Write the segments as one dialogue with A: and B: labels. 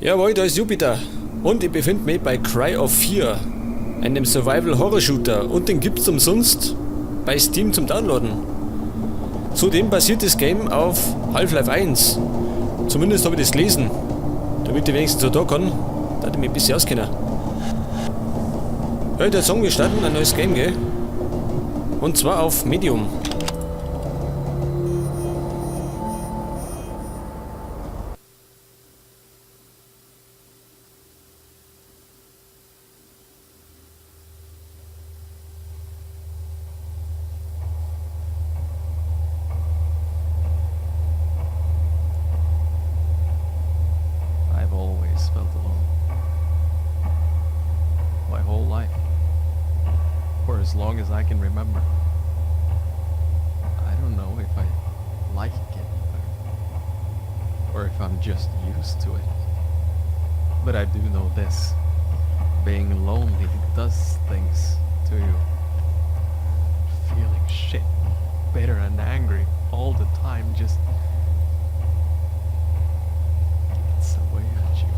A: Jawohl, da ist Jupiter. Und ich befinde mich bei Cry of Fear, einem Survival-Horror-Shooter. Und den gibt's umsonst bei Steam zum Downloaden. Zudem basiert das Game auf Half-Life 1. Zumindest habe ich das gelesen. Damit ich wenigstens so da kann, da ich mich ein bisschen auskenne. Ja, ich würde sagen, wir starten ein neues Game, gell? Und zwar auf Medium.
B: I've always felt alone. My whole life. For as long as I can remember. I don't know if I like it or if I'm just used to it. But I do know this. Being lonely does things to you. Feeling shit, bitter and angry all the time just eats away at you.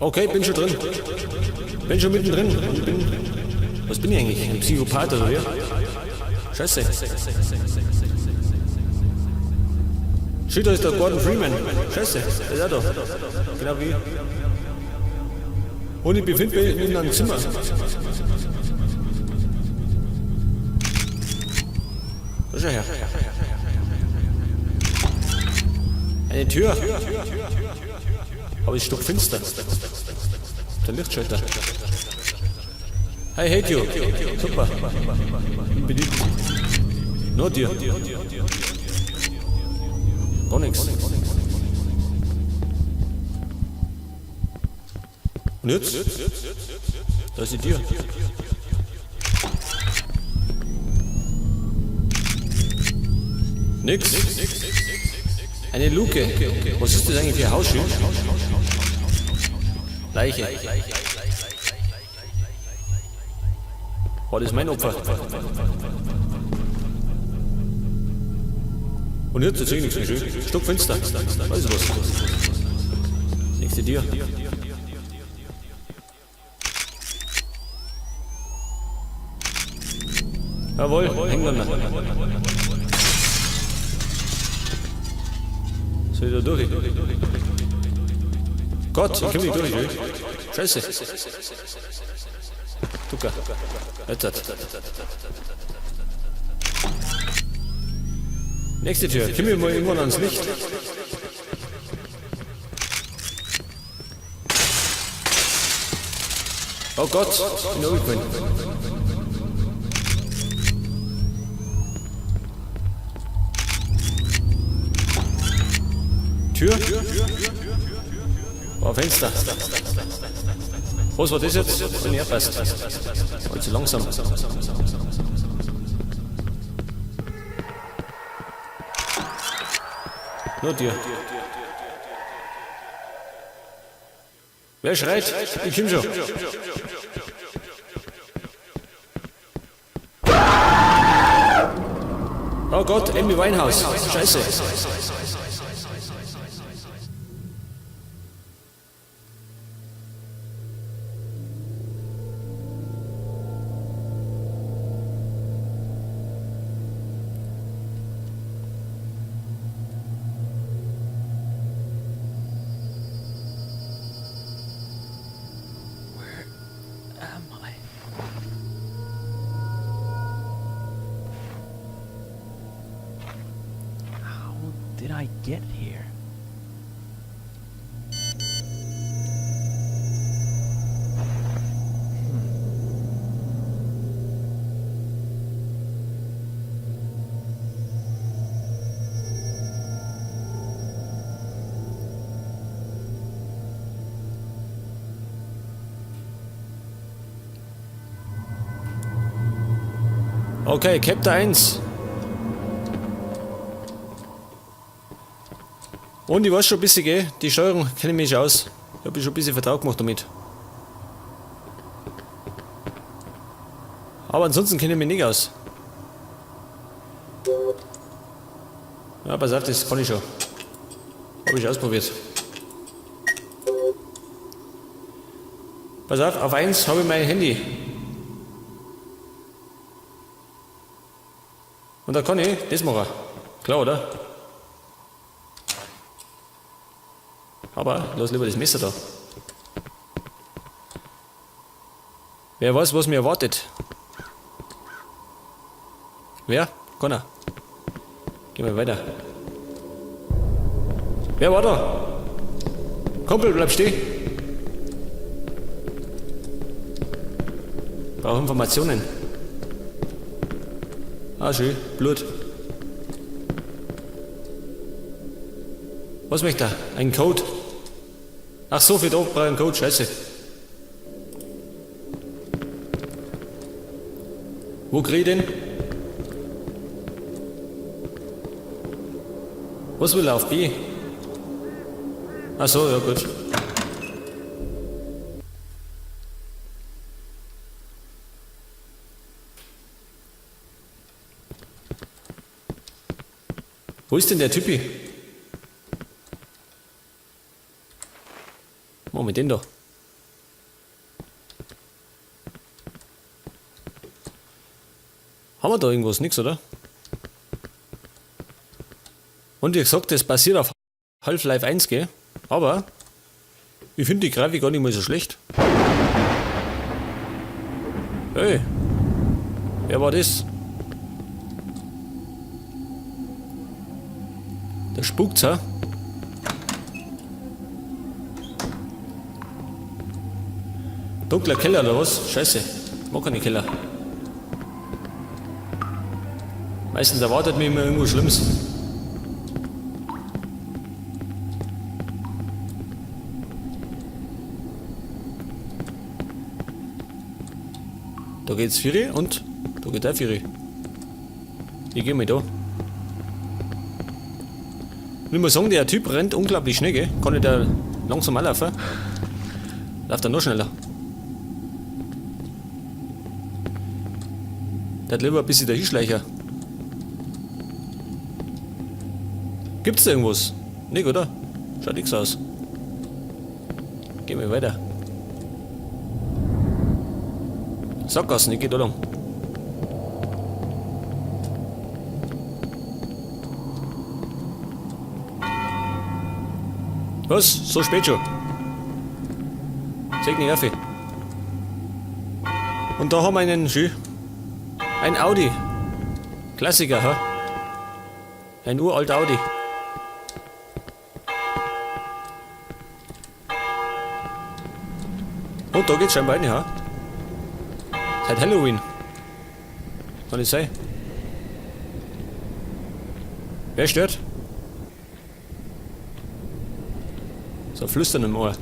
A: Okay, bin schon drin. Bin schon mittendrin. Und bin. Was bin ich eigentlich? Ein Psychopath oder wie? Scheiße. Shit, da ist der Gordon Freeman. Scheiße, der ist auch da. Genau wie ich. Und ich befinde mich in einem Zimmer. Da schau her. Eine Tür. Aber es ist stockfinster. Der Lichtschalter. I hate you. Super. Bin beliebt. Nur dir. Gar nichts. Und jetzt? Da ist die Tür. Nix. Eine Luke. Was ist das eigentlich für ein Hausschild? Leiche. War das mein Opfer? Und jetzt sehe ich nichts mehr schön. Stockfinster. Was ist was? Nächste Tür. Jawohl, hängen wir. Soll ich da durch? Gott, ich komm nicht durch. Scheiße. Tucker. Jetzt hat. Nächste Tür. Komm ich mal irgendwann ans Licht. Oh Gott, ich bin runtergefallen. Tür? Oh, Fenster. Was war das jetzt? Bin ich erpasst. War zu langsam. Nur dir. Wer schreit? Ich komm schon. Oh Gott, Amy Winehouse. Scheiße.
B: Where am I? How did I get here?
A: Okay, Chapter 1. Und ich weiß schon ein bisschen, gell? Die Steuerung kenne ich mich schon aus. Ich hab mich schon ein bisschen vertraut gemacht damit. Aber ansonsten kenne ich mich nicht aus. Ja, pass auf, das kann ich schon. Hab ich ausprobiert. Pass auf, auf 1 habe ich mein Handy. Und da kann ich das machen. Klar, oder? Aber lass lieber das Messer da. Wer weiß, was mir erwartet? Wer? Keiner. Gehen wir weiter. Wer war da? Kumpel, bleib stehen. Brauche Informationen. Ah, schön. Blut. Was möchte er? Ein Code. Ach so, für da brauche ich einen Code. Scheiße. Wo krieg ich den? Was will er auf B? Ach so, ja gut. Wo ist denn der Typi? Machen wir den da. Haben wir da irgendwas? Nix, oder? Und wie gesagt, das basiert auf Half-Life 1, gell? Aber ich finde die Grafik gar nicht mal so schlecht. Hey, wer war das? Da spukt's, ha? Dunkler Keller oder was? Scheiße, ich mag keine Keller. Meistens erwartet mich immer irgendwas Schlimmes. Da geht's Vieri und da geht auch Vieri. Ich geh mal da. Ich muss sagen, der Typ rennt unglaublich schnell, gell? Kann ich da langsam auch laufen? Läuft er noch schneller. Der hat lieber ein bisschen dahinschleichen. Gibt's da irgendwas? Nicht, oder? Schaut nix aus. Gehen wir weiter. Sackgassen, ich geh da lang. Was? So spät schon? Zeig nicht auf. Und da haben wir einen Schü. Ein Audi. Klassiker, ha? Ein uralter Audi. Und da geht's scheinbar rein, ha? Seit Halloween. Kann das sein? Wer stört? So, Flüstern im Ohr.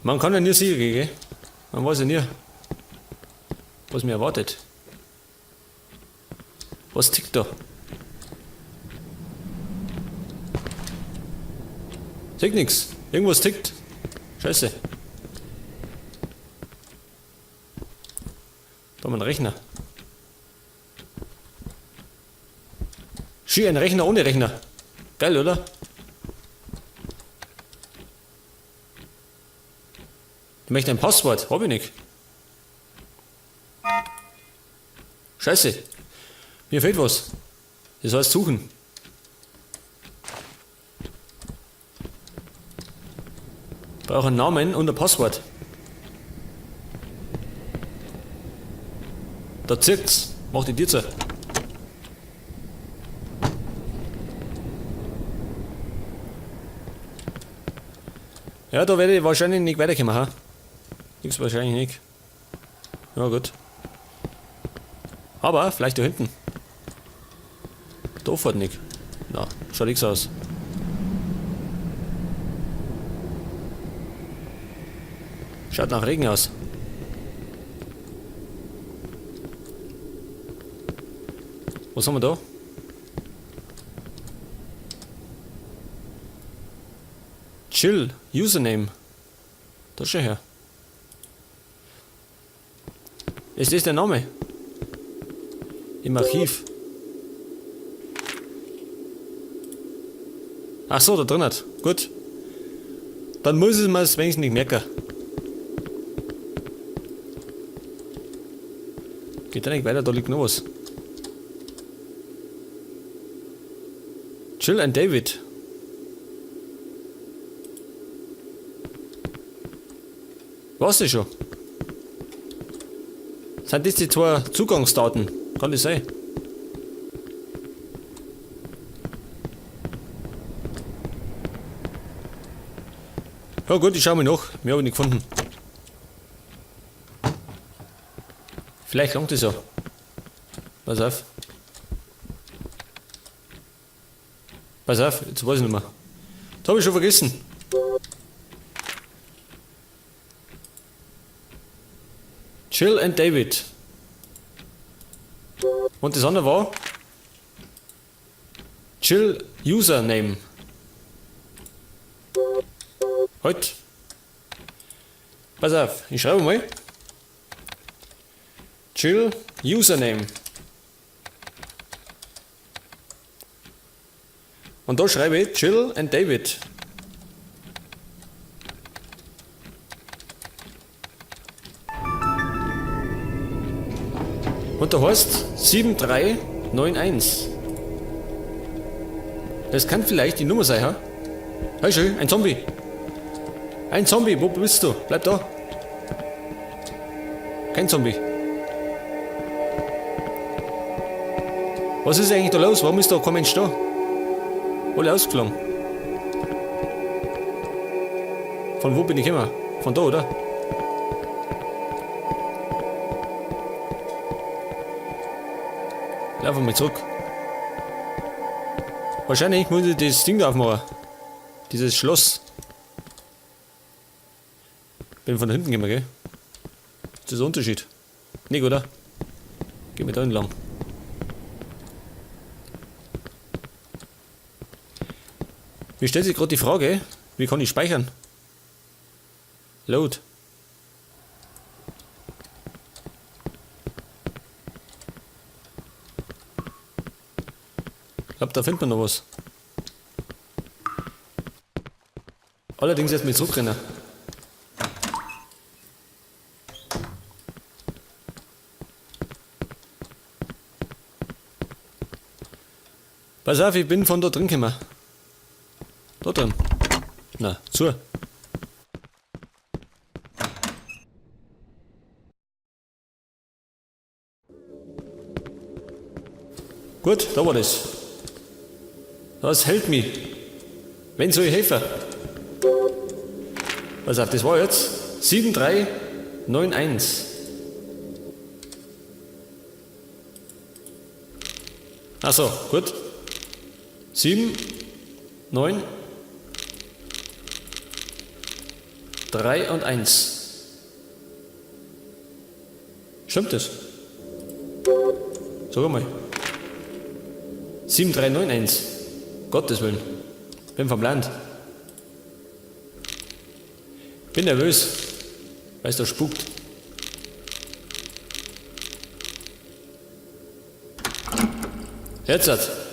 A: Man kann ja nie sicher gehen, gell? Man weiß ja nie, was mir erwartet. Was tickt da? Tickt nix. Irgendwas tickt. Scheiße. Da haben wir einen Rechner. Schön, ein Rechner ohne Rechner. Geil, oder? Ich möchte ein Passwort. Hab ich nicht. Scheiße. Mir fehlt was. Das heißt suchen. Ich brauche einen Namen und ein Passwort. Da zirkt's. Mach die Tür zu. Ja, da werde ich wahrscheinlich nicht weiterkommen, ha? Nix wahrscheinlich nicht. Ja, gut. Aber vielleicht da hinten. Da fährt nicht. Na, schaut nix aus. Schaut nach Regen aus. Was haben wir da? Chill, Username. Da schau her. Ist das der Name? Im Archiv. Ach so, da drin hat. Gut. Dann muss ich mir's wenigstens nicht merken. Geht da nicht weiter, da liegt noch was. Jill and David. War's das schon? Sind das die zwei Zugangsdaten? Kann das sein? Ja gut, ich schau mal nach. Mehr hab ich nicht gefunden. Vielleicht langt das ja. Pass auf. Pass auf, jetzt weiß ich nicht mehr. Das hab ich schon vergessen. Jill and David. Und das andere war Jill Username. Halt. Pass auf, ich schreibe mal. Jill Username. Und da schreibe ich Jill and David. Und da heißt 7391. Das kann vielleicht die Nummer sein, ha? Hey, schön, ein Zombie. Ein Zombie, wo bist du? Bleib da. Kein Zombie. Was ist eigentlich da los? Warum ist da kein Mensch da? Alle ausgeflogen. Von wo bin ich immer? Von da, oder? Laufen wir mal zurück. Wahrscheinlich muss ich das Ding da aufmachen. Dieses Schloss. Bin von hinten gekommen, gell? Ist das ein Unterschied? Nicht, oder? Geh mir da entlang. Mir stellt sich gerade die Frage, wie kann ich speichern? Load. Ich glaub, da findet man noch was. Allerdings erst mit zurückrennen. Pass auf, ich bin von da drin gekommen. Da drin. Na, zu. Gut, da war das. Das hält mich. Wenn soll ich helfen? Pass auf, das war jetzt 7391. Ach so, gut. 7, 9, 3 und 1. Stimmt das? Sag mal. 7, 3, 9, 1. Gottes Willen. Bin verbrannt. Bin nervös. Weil's da spukt. Jetzt hat.